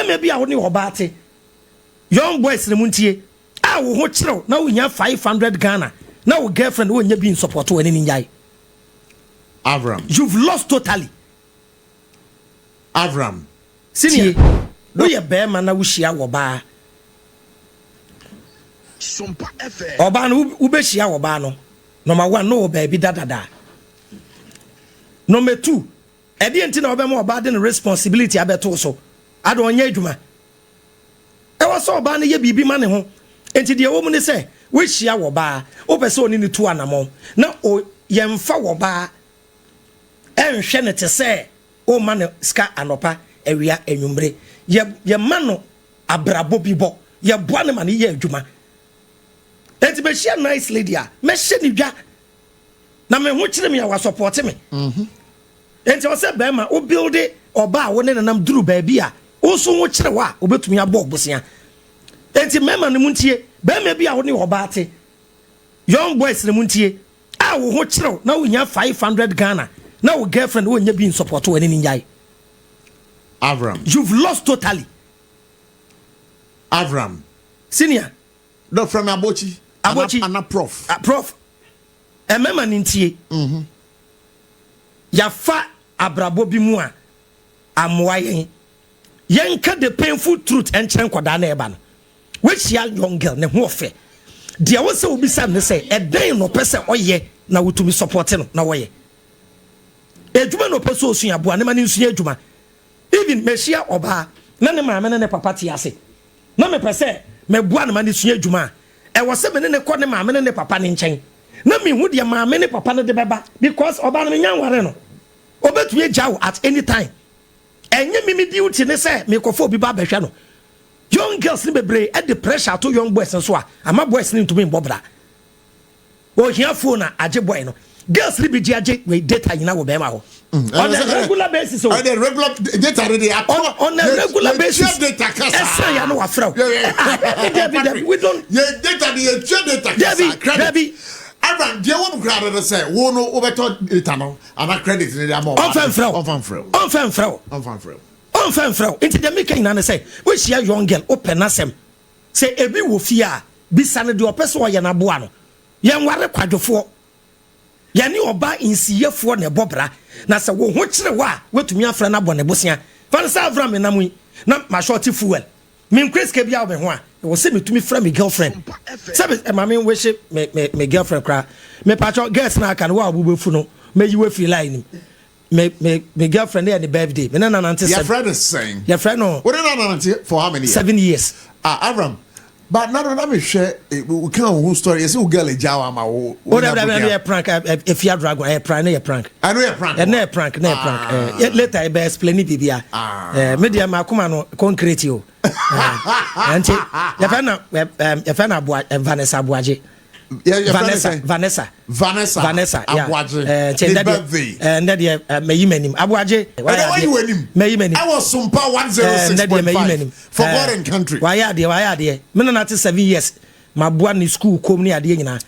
Bɛrima bi a wo ne ɔbaa te, young boys ne mu ntie, a wo ho kyerɛw na wonya 500 Ghana na wo girlfriend wonyɛ bi nsupport wɔ ne ne nyae. Avram. You've lost totally. Avram. Senior, woyɛ bɛrima na wohyia wɔ baa, ɔbaa no, wobɛhyia wɔ baa no, number one, no wɔ baabi dadadaa. Number two, ɛdeɛ nti na wɔbɛma ɔbaa de ne responsibility abɛto so ade ɔnyɛ adwuma? Ɛwɔ sɛ ɔbaa no yɛ biribi ma ne ho. Nti deɛ ɛwɔ mu ne sɛ woahyia wɔ baa, wopɛ sɛ ɔne ne tu anammɔn na yɛmfa wɔ baa ɛnhwɛ ne te sɛ woma no sika anɔpa, awia, anwummere. Yɛma no abrabɔ bi bɔ, yɛboa no ma no yɛ adwuma. Enti bɛhyia nice lady a, mɛhyɛ ne dwa na me ho kyerɛ me a, wasupport me. Enti ɔsɛ bɛrima wo build ɔba a wo ne nenam duru baabi a wo nso ho kyerɛ wo a, wobɛtumi abɔ ɔbosea. Enti mmarima no mu ntie, bɛrima bi a wo ne ɔbaa te, young boys ne mu ntie, a wo ho kyerɛw na wonya 500 Ghana na wo girlfriend wonyɛ bi nsupport wɔ ne ne nyae. Avram. You've lost totally. Avram. Senior. No, from Abochi. Abochi. Ana prof. Prof, ɛmɛma ne ntie. Yɛafa abrabɔ bi mu a amoa yɛn. Yɛnka the painful truth ɛnkyerɛ nkɔdaa na ɛba no. Woahyia young girl, ne ho ɔfɛ deɛ, wo sɛ wobisa ne sɛ ɛdɛn na ɔpɛ sɛ ɔyɛ na wotumi support no na wɔyɛ adwuma na ɔpɛ sɛ ɔsua aboa ne ma ne nsua adwuma. Even mahyia ɔbaa na ne maame ne ne papa te ase na mepɛ sɛ mɛboa ne ma ne sua adwuma a, ɛwɔ sɛ me ne ne kɔ ne maame ne ne papa ne nkyɛn na mehu deɛ maame ne papa no de bɛba, because ɔbaa no menya nware no, ɔbɛtumi agya wo at any time. Ɛnyɛ mimi duty ne sɛ mekɔfo obi ba bɛhwɛ no. Young girls ne bebree ɛde pressure ato young boys nso a ama boys ne ntumi mbɔ bra. Ohia phone a agye boy no, girls ne bi gye agye wei data nyina wɔ bɛrima hɔ on a regular basis o. On a regular data de de atɔ. On a regular basis. Yɛ data kasa. Ɛsɛn ya no wafrɛ o. Dabi, dabi, we don't. Yɛ data de yɛ tua data kasa. Dabi. Credit. Dabi. Abraham, deɛ wɔn kura de sɛ wo no wobɛtɔ data no ana credit ne de ama. Ɔnfɛ nfrɛ o. Ɔnfɛ nfrɛ o. Ɔnfɛ nfrɛ o. Ɔnfɛ nfrɛ o. Ɔnfɛ nfrɛ o. Nti deɛ meka nyinaa ne sɛ wohyia young girl, wopɛ n'asɛm sɛ ebi wɔ fie a, bisa no deɛ ɔpɛ sɛ ɔyɛ n'aboa no. Yɛnware kwadwofoɔ, yɛne ɔba nsiyɛfoɔ na ɛbɔ bra na sɛ wo ho kyerɛ wo a, woatumi afrɛ no abɔ ne bosea fa no sɛ avra me nam yi na mahyɛ fuel, menkura sika bi a wɔ me ho a, ɛwɔ sɛ metumi frɛ me girlfriend sɛ ɛma me nwehye me girlfriend koraa. Mepakyɛ girls no aka no, wo a wobɛfu no, mɛyi wo afiri line nim. Me girlfriend yɛ ne birthday, me ne nanante. Yɛfrɛ no sɛn? Yɛfrɛ no. Wode na nanante for how many years? 7 years. Ah, Avram, but na mehwɛ wo ka wo ho story, yɛsɛ wo girl agya wo ama wo. O dabi, dabi, ɛno yɛ prank. Efia Dragon, ɛyɛ prank, ne yɛ prank. Ɛno yɛ prank. Ɛno yɛ prank, ne yɛ prank. Later ɛbɛ explain biribi a me deɛ ma akoma no concrete o. Nti yɛfrɛ no Aboa, Vanessa Aboagye. Vanessa, Vanessa. Vanessa. Vanessa. Aboagye. Ne birthday. Ndɛ deɛ mɛyi m'anim, Aboagye. Ɛdɛ wayi w'anim. Mɛyi m'anim. Ɛwɔ Sompa 106.5, for God and country. Wayɛ adeɛ, wayɛ adeɛ. Me nana te 7 years, ma boa ne school kom ne adeɛ nyinaa.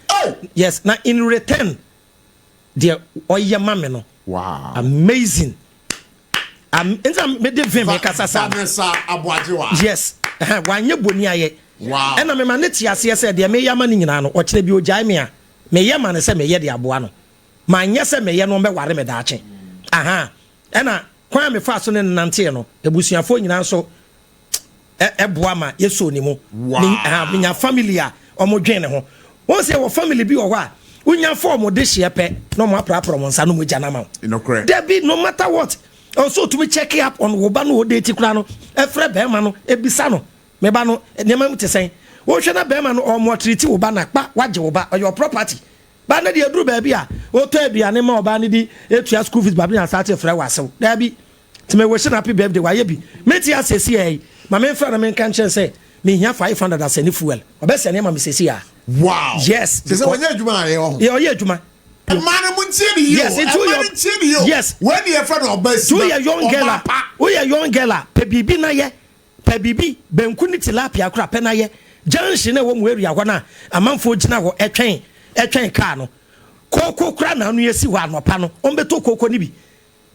Yes, na in return deɛ ɔyɛ ma me no. Amazing. Nti mede vim kasa saa. Vanessa Aboagye wa. Yes, wanyɛ boni ayɛ. Ɛna mema ne te aseɛ sɛ deɛ meyɛ ama no nyinaa no, ɔkyerɛ bi ogyae me a, meyɛ ma no sɛ meyɛ de aboa no, manyɛ sɛ meyɛ no ɔmbɛware me daakye aha. Ɛna kwan a mefa so ne nanteɛ no, abusuafoɔ nyinaa nso ɛboa ma yɛsoo ne mu. Menya family a ɔmo dwen ne ho. Wɔn sɛ wɔ family bi wɔ hɔ a wonya fa ɔmo de hyeɛ pɛ na ɔmo aprapra ɔmo nsa no mo gya no ama wo. Dabi, no matter what, ɔnso otumi check up on wo ba no, ɔde ti kora no, ɛfrɛ bɛrima no, ebisa no, meba no nneɛma mu te sɛn? Wohwɛ na bɛrima no ɔmo ɔtiriti wo ba na kpa wagye wo ba, ɔyɛ property ba ne deɛ. Duru baabi a wotɔ aduane ma ɔbaa no di, etua school fees, baabi na asate frɛ wɔ asew. Daabi, tí mɛ wɔhyɛ happy birthday, wayɛ bi. Meti asesi yɛ yi, maame nfra na menka nkyɛn sɛ mehia 500 asɛne fuel, ɔbɛsɛ nneɛma mi sesi a. Yes. Sɛ wɔnyɛ adwuma ayɛ wɔ ho. Yɛ ɔyɛ adwuma. Mmaa no mu ntie ne yie o. Yes, nti ɛmaa no ntie ne yie o. Wɔn ni yɛfrɛ no ɔbaa si. Woyɛ young girl a, woyɛ young girl a, pɛ biribi na yɛ, pɛ biribi, banku ne tilapia kora pɛ na yɛ. Junction na ɛwɔ mu area hɔ no a amanfoɔ gyina hɔ ɛtwɛn kaa no, kooko kora na ano yɛsi hɔ anɔpa no, ɔmbɛtɔ kooko no bi.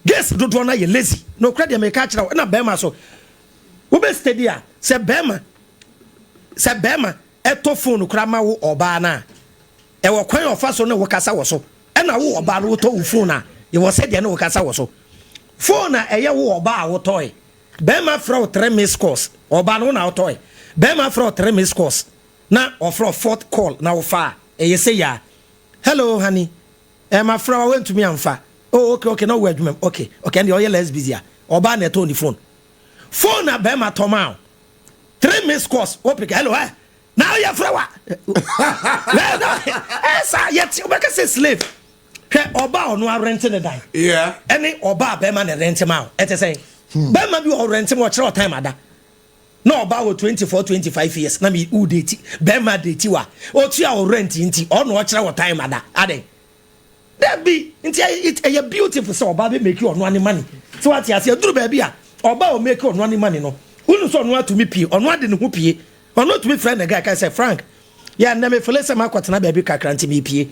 Girls dodoɔ no ayɛ lazy na okura deɛ meka kyerɛ wo. Ɛna bɛrima so Wobɛ steady a, sɛ bɛrima ɛtɔ phone kora ma wo ɔbaa no a, ɛwɔ kwan a ɔfa so ne wo kasa wɔ so. Ɛna wo ɔbaa no, wotɔ wo phone a, yɛwɔ sɛdeɛ ne wo kasa wɔ so. Phone a ɛyɛ wo ɔbaa a wotɔe, bɛrima frɛ wo three miss calls, ɔbaa no wo na wotɔe, bɛrima frɛ wo three miss calls na ɔfrɛ wo fourth call na wofa a, ɛyɛ sɛ yia, "Hello honey, ma frɛ wa, wontumi amfa." "Oh, okay, na wowɔ adwuma mu." Okay, ɛndeɛ ɔyɛ less busy a, ɔbaa na ɛtɔ ne phone a bɛrima tɔ ma o, three miss calls, wo pick, "Hello, ɛ na ɔyɛ frɛ wa ɛ saa." Yɛte wobɛka sɛ slave. Hwɛ, ɔbaa ɔno arent ne dan ɛne ɔbaa bɛrima na rent ma o, ɛte sɛn? Bɛrima bi wɔ rent ma, ɔkyerɛ ɔtime ada na ɔbaa wɔ 24, 25 years na mi wo date, bɛrima date wa, otua o rent nti ɔno ɔkyerɛ wɔ time ada adan dabi. Nti ɛyɛ beautiful sɛ ɔbaa bɛ make ɔno ani money sɛ wate ase. Aduru baabi a ɔbaa o make ɔno ani money no, wonu sɛ ɔno atumi pie, ɔno ade ne ho pie, ɔno atumi frɛ ne guy ka sɛ, "Frank, yɛ nnɛ me feel sɛ makɔtena baabi kakra nti mepie."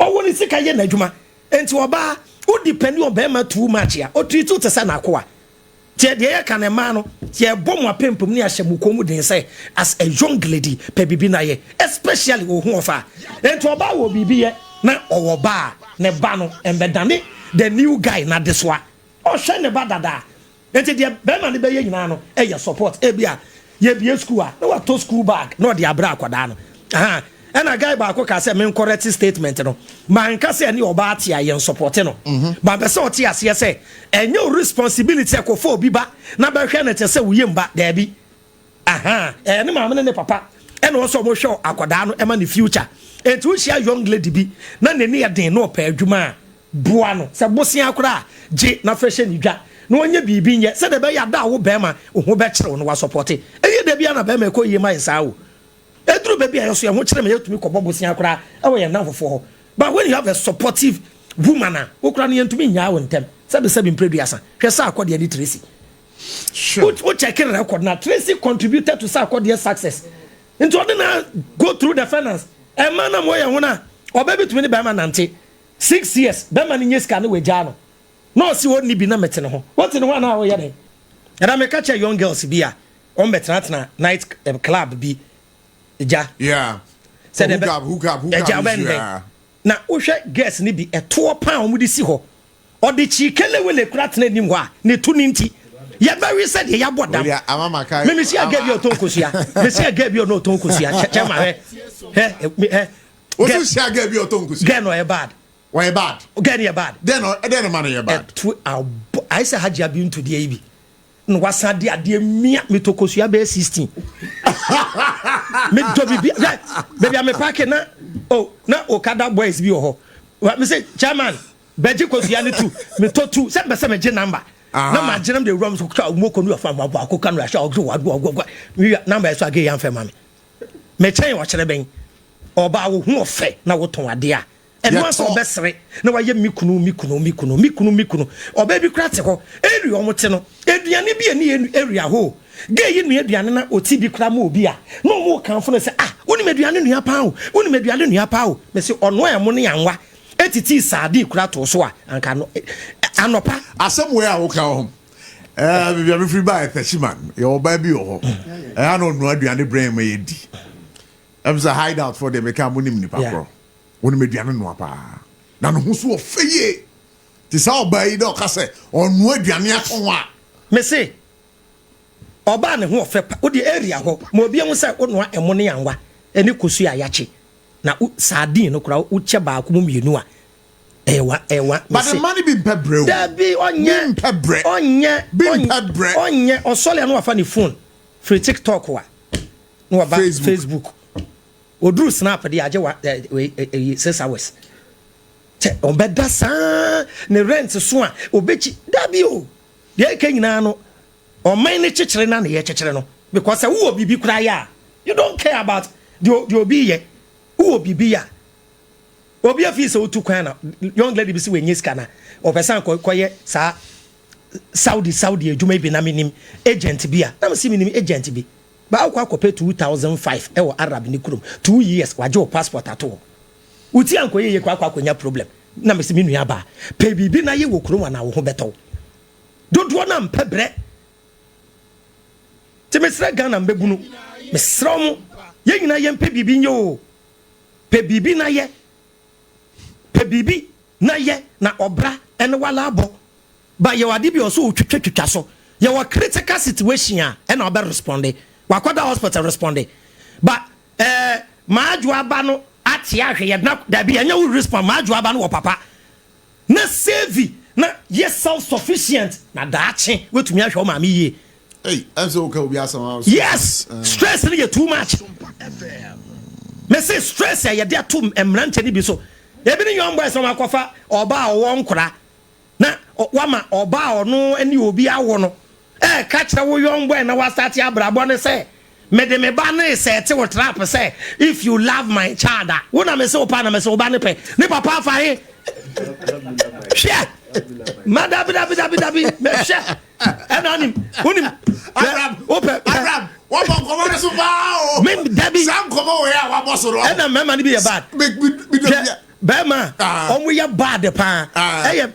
Ɔwɔ ne sika yɛ n'adwuma. Nti ɔbaa wo depend on bɛrima too much a, ɔtreat wo te sɛ n'akoa. Tiɛ deɛ yɛka ne mmaa no, yɛbɔ mo apempem ne ahyɛ mo kɔn mu den sɛ as a young lady, pɛ biribi na yɛ, especially wo ho ɔfa. Nti ɔbaa wɔ biribi yɛ na ɔwɔ ba a, ne ba no mbɛdane the new guy na de so a ɔhwɛ ne ba dada. Nti deɛ bɛrima no bɛyɛ nyinaa no, ɛyɛ support. Ebi a yɛbie school a, na watɔ school bag na ɔde abrɛ akwadaa no. Ahan, ɛna guy baako ka sɛ men correct statement no, manka sɛ ɛne ɔbaa te a yɛn support no ba bɛ sɛ ɔte aseɛ sɛ ɛnyɛ o responsibility ɛkɔfɔ obi ba na bɛhwɛ no te sɛ woyɛ mba daabi. Ahan, ɛyɛ ne maame ne ne papa ɛna ɔsɛ ɔmo hwɛ akwadaa no ɛma ne future. Nti wohyia young lady bi na n'ani yɛ den na ɔpɛ adwuma a, boa no. Sɛ bosea koraa gye na fɛ hyɛ ne dwa na ɔnyɛ biribi nyɛ sɛdeɛ ɛbɛyɛ ada a wo bɛrima wo ho bɛkyerɛw no wasupport. Ɛyɛ da bi a na bɛrima ɛkɔ yie ma yɛ saa o. Ɛduru baabi a yɛso yɛn ho kyerɛ ma yɛtumi kɔbɔ bosea koraa ɛwɔ yɛn nan fofoɔ hɔ. But when you have a supportive woman a, wokora no yɛntumi nyaa wo ntɛm. Sɛbisɛbi mprɛduasa, hwɛ sɛ akɔdeɛ ne Tracy. Wo check record na Tracy contributed to sɛ akɔdeɛ success, nti ɔde na go through the finance. Ɛma na mo yɛ ho na ɔbɛ bi tumi ne bɛrima nante 6 years, bɛrima no nye sika ne wagyaa no na ɔsi hɔ ni bi na mɛte ne ho, wɔte ne ho anaa wɔyɛ dɛ. Ɛna meka kyerɛ young girls bi a wɔn bɛtenatena night club bi gya. Sɛ hook up, hook up, hook up. Ɛgya bɛn dɛn na wohwɛ girls ni bi ɛtoɔ pan a wɔn de si hɔ, ɔde kyi kelewele kura tena anim hɔ a ne tu ne nti yɛbɛwi sɛ deɛ yɛabɔ dam. Mímí si aga bi a ɔtɔn kosua, mi si aga bi a ɔno ɔtɔn kosua kyɛ ma hɛ hɛ hɛ. O si aga bi a ɔtɔn kosua. Girl no ɔyɛ bad. Ɔyɛ bad. Girl no yɛ bad. Den na den na ma no yɛ bad. Ɛtu abɔ ayɛ sɛ hajj abi ntodeɛ yi bi na wasan de adeɛ mia metɔ kosua bɛyɛ 16, metɔ bibi hwɛ baabi a me park na o na okada boys bi wɔ hɔ. Me sɛ, "Chairman, bɛgye kosua ne tu." Metɔ tu sɛ mpɛ sɛ megye number na ma gyina mu de wura mu so kura moko no yɛ fa baako ka no ahyɛ ɔgye wa wa wa wa number yɛ so age yɛn fɛ ma me mekyɛn ɔkyerɛ bɛn. Ɔbaa wo ho ɔfɛ na wotɔn adeɛ a, ɛno asɛ ɔbɛsere na wayɛ mi kunu, mi kunu, mi kunu, mi kunu, mi kunu. Ɔbaa bi kura te hɔ area ɔmo te no, aduane bi ani area hɔ, gay yi nua aduane na oti bi kura ma obi a na ɔmo kanfo no sɛ, "Ah, wonim aduane nua paa o, wonim aduane nua paa o." Mɛsi ɔno a ɛmo ne anwa etiti saadi kura to so a anka no anɔpa. Asɛm wei a woka hɔ, baabi a mefiri baa Tɛkyiman, yɛwɔ ɔbaa bi wɔ hɔ ɛyà na ɔnoa aduane brɛn ma yɛdi. Ɛm sɛ hideout fɔ deɛ meka mo nim nipa korɔ, wɔnim aduane noa paa na ne ho so ɔfɛ yie te saa. Ɔbaa yi dɛ ɔka sɛ ɔnoa aduane atɔn a. Mese ɔbaa ne ho ɔfɛ pa, wode area hɔ ma obi ehu sɛ wonoa ɛmo ne anwa ɛne kosu a yakye na sardine no koraa wokyɛ baako mu mmienu a, ɛwa ɛwa. But mma no bi mpɛ brɛ o. Dabi, ɔnyɛ. Bi mpɛ brɛ. Ɔnyɛ. Bi mpɛ brɛ. Ɔnyɛ. Ɔsɔle ano wafa ne phone firi TikTok a na waba Facebook, oduru Snap de agye wa ɛ ɛ ɛ 6 hours kyɛ ɔbɛda saa ne rent so a obɛkyi. Dabi o, deɛ ɛka nyinaa no, ɔman ne kyekyere na ne yɛ kyekyere no, because sɛ wowɔ biribi koraa yɛ a, you don't care about deɛ obi yɛ. Wowɔ biribi yɛ a, obi afi sɛ wotu kwan na young lady bi sɛ wɔnyɛ sika na ɔpɛ sɛ kɔyɛ saa Saudi adwuma bi na menim agent bi a na mesi menim agent bi ba wokɔ akɔpɛ 2005 ɛwɔ Arab ne kurom, 2 years wagye wo passport ato hɔ, woti ankɔyɛ yie kɔ akɔ akɔnya problem. Na mesi me nua baa, pɛ biribi na yɛ wɔ kurom anaa wo ho bɛtɔw. Dodoɔ no ampɛ brɛ. Nti mesrɛ Ghana mbɛbunu, mesrɛ mo, yɛn nyinaa yɛmpɛ biribi nyɛ o. Pɛ biribi na yɛ. Pɛ biribi na yɛ na ɔbra ɛne wala abɔ. Ba yɛwɔ ade bi a ɔsɛ otwitwa twitwa so. Yɛwɔ critical situation a ɛna ɔbɛ responde. Wakɔda hospital responde. Ba ɛɛ maadwo aba no ate ahwɛ yɛ na dabi, ɛnyɛ wo respond. Maadwo aba no wɔ papa na save na yɛ self sufficient na daakye wetumi ahwɛ wo maame yie. Hey, ɛn sɛ woka obi asɛm a. Yes, stress no yɛ too much. Mese stress a yɛde ato mmeranteɛ no bi so, ebi ne young boys na wɔn akɔfa ɔbaa a ɔwɔ nkora na wama ɔbaa a ɔno ne obi awo no ɛɛka kyerɛ wo young boy na wasate abrabɔ ne sɛ mede me ba ne sɛte wo trap sɛ if you love my child a, wo na mese wo pa na mese wo ba ne pɛ ne papa afa he. Hwɛ, ma dabi dabi dabi dabi, mɛhwɛ ɛna onim wonim. Abraham. Wopɛ. Abraham, wabɔ nkɔmɔ ne so paa o. Me dabi. Saa nkɔmɔ wei a wabɔ so no. Ɛna mmarima no bi yɛ bad. Bi hwɛ, bɛrima ɔmo yɛ bad paa. Ɛyɛ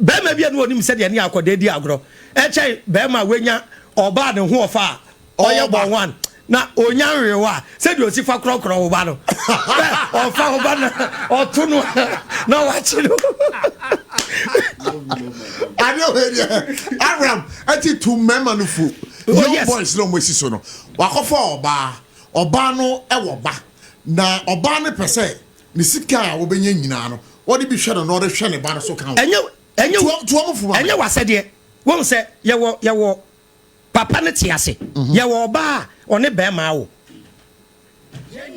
bɛrima bi a ne onim sɛdeɛ ne akɔda di agorɔ ɛkyɛn bɛrima a wenya ɔbaa ne ho ɔfa a ɔyɛ Ɔba. Bɔ one na onya nwewa a sɛdeɛ osi fa korɔkorɔ wo ba no, ɛ, ɔfa wo ba na ɔto no na wakye no. Adeɛ wei deɛ, Abraham, ɛti tu mmarima no fo. Oh, young boys na ɔmo esi so no, wakɔfa ɔbaa, ɔbaa no ɛwɔ ba na ɔbaa no pɛ sɛ ne sika a wɔbɛnya nyinaa no, wɔde bi hwɛ no na ɔde hwɛ ne ba no so ka ho. Ɛnyɛ Tuo mo fo ma me. Ɛnyɛ wasɛdeɛ wɔn sɛ yɛwɔ papa ne te ase, yɛwɔ ɔbaa a ɔne bɛrima awo,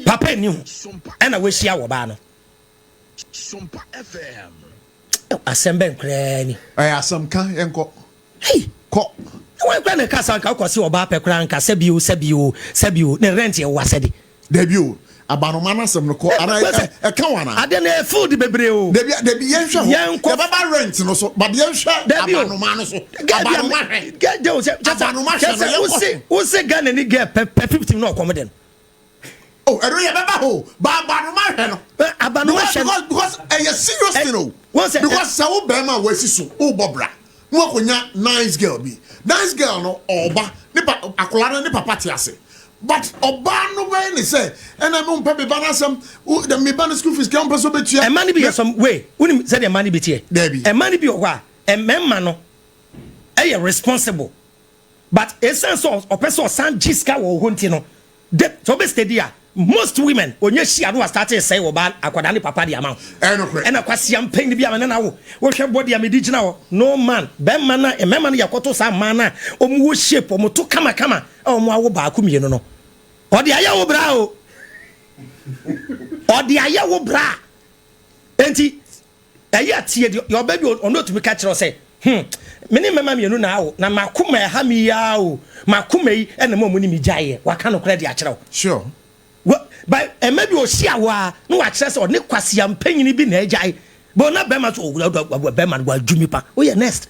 papa ni ho ɛna wɔahyia wɔ ɔbaa no. Asɛm bɛn koraa ni? Ɛyɛ asɛm ka, yɛnkɔ. Hey. Kɔ. Wɔn kura ne kasa nka wokɔ se ɔbaa pɛ koraa nka sɛbio sɛbio sɛbio ne rent yɛ wɔ asɛde. Dabi o, abanoma no asɛm no kɔ ana ɛka wɔn ana? Adeɛ no yɛ field bebree o. Dabi dabi, yɛnhwɛ hɔ. Yɛnkɔ. Yɛbɛba rent no so, but yɛnhwɛ Dabi o. abanoma no so, abanoma hwɛ. Gɛ de o sɛ Abanoma hwɛ kyɛ no, sɛ yɛnkɔ. wose Ghana ni gɛ pɛ pɛ 15 na ɔkɔm de no. O, ɛno yɛbɛba hɔ, ba abanoma hwɛ no. Ɛ, abanoma hwɛ no. Because ɛyɛ serious thing o. Wɔn sɛ because sɛ wo bɛrima a wɔasi so wobɔ bra na wakɔnya nice girl bi, nice girl no ɔba ne pa akwadaa no ne papa te ase, but ɔbaa no bɛyɛ ne sɛ ɛna mo mpɛ me ba n'asɛm wo dɛ me ba no school fees kɛ ɔmpɛ sɛ ɔbɛtua. Ɛma no bi yɛ some way, wonim sɛdeɛ ɛma no bi teɛ. Dabi. Ɛma no bi wɔ hɔ a mmarima no ɛyɛ responsible, but ɛsiane sɛ ɔpɛ sɛ ɔsan gye sika wɔ hɔ nti no de sɛ ɔbɛ steady a, most women onye hyia no wa start sɛe wɔ ba akwadaa ne papa de ama wo. Ɛyɛ nokorɛ. Ɛna kwasia mpɛn bi a mene na wo wohwɛ bɔde a mede gyina hɔ no man bɛrima na mmarima no yɛkɔto saa mmaa no a ɔmo wɔ shape, ɔmo to kamakama a ɔmo awo baako mmienu no, ɔde ayɛ wo bra o, ɔde ayɛ wo bra. Enti ɛyɛ atie deɛ ɔbɛ bi ɔno otumi ka kyerɛ sɛ me ne mmarima mmienu na awo na makoma ɛha mi yaa o, makoma yi ɛna mo a mo ne mi gyaeɛ waka no korɛ de akyerɛ wo. Ba ɛmɛ bi osi awo a na wakyerɛ sɛ ɔne kwasia mpanyini bi na agyae bɔn na bɛrima so ɔwura bɛrima no wadwumi pa woyɛ next.